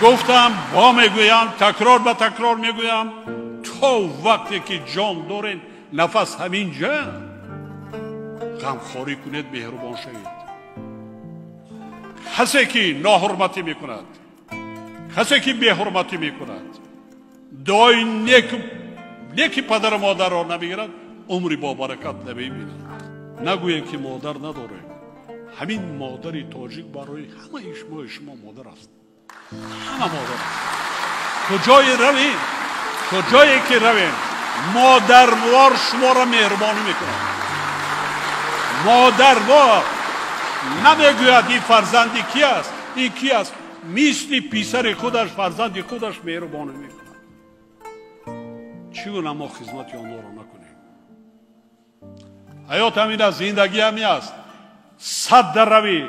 Гуфтам, бо мегӯям, такрор ба такрор мегӯям, то вақте ки ҷон доред, нафас ҳамин ҷа, ғамхорӣ кунед, меҳрубон шавед. Касе ки ноҳурматӣ мекунад, касе ки беҳурматӣ мекунад, дуои неки падару модарро намегирад, умри бобаракат намебинад. Нагӯем ки модар надорем. Ҳамин модари тоҷик барои ҳамаи шумо модар аст. Ҳама модар аст. Куҷое равем, куҷое ки равем, модарвор шуморо меҳрубонӣ мекунад. Модарвор намегӯяд ин фарзанди ки аст, ин ки аст, мисли писари худаш, фарзанди худаш меҳрубонӣ мекунад. Чӣ гуна мо хизмати онҳоро накунем? Ҳаёт ҳамин аст, зиндагӣ ҳамин аст. Сад дар равӣ,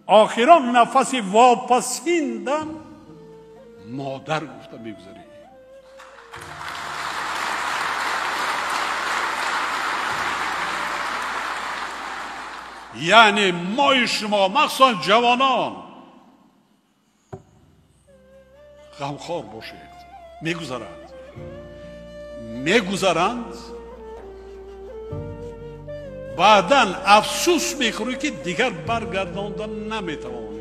охирон нафаси вопасин дам модар гуфта мегузарӣ. Яъне мои шумо, махсусан ҷавонон, ғамхор бошед. Мегузаранд, мегузаранд, баъдан афсӯс мехӯрӣ, ки дигар баргардонда наметавонӣ.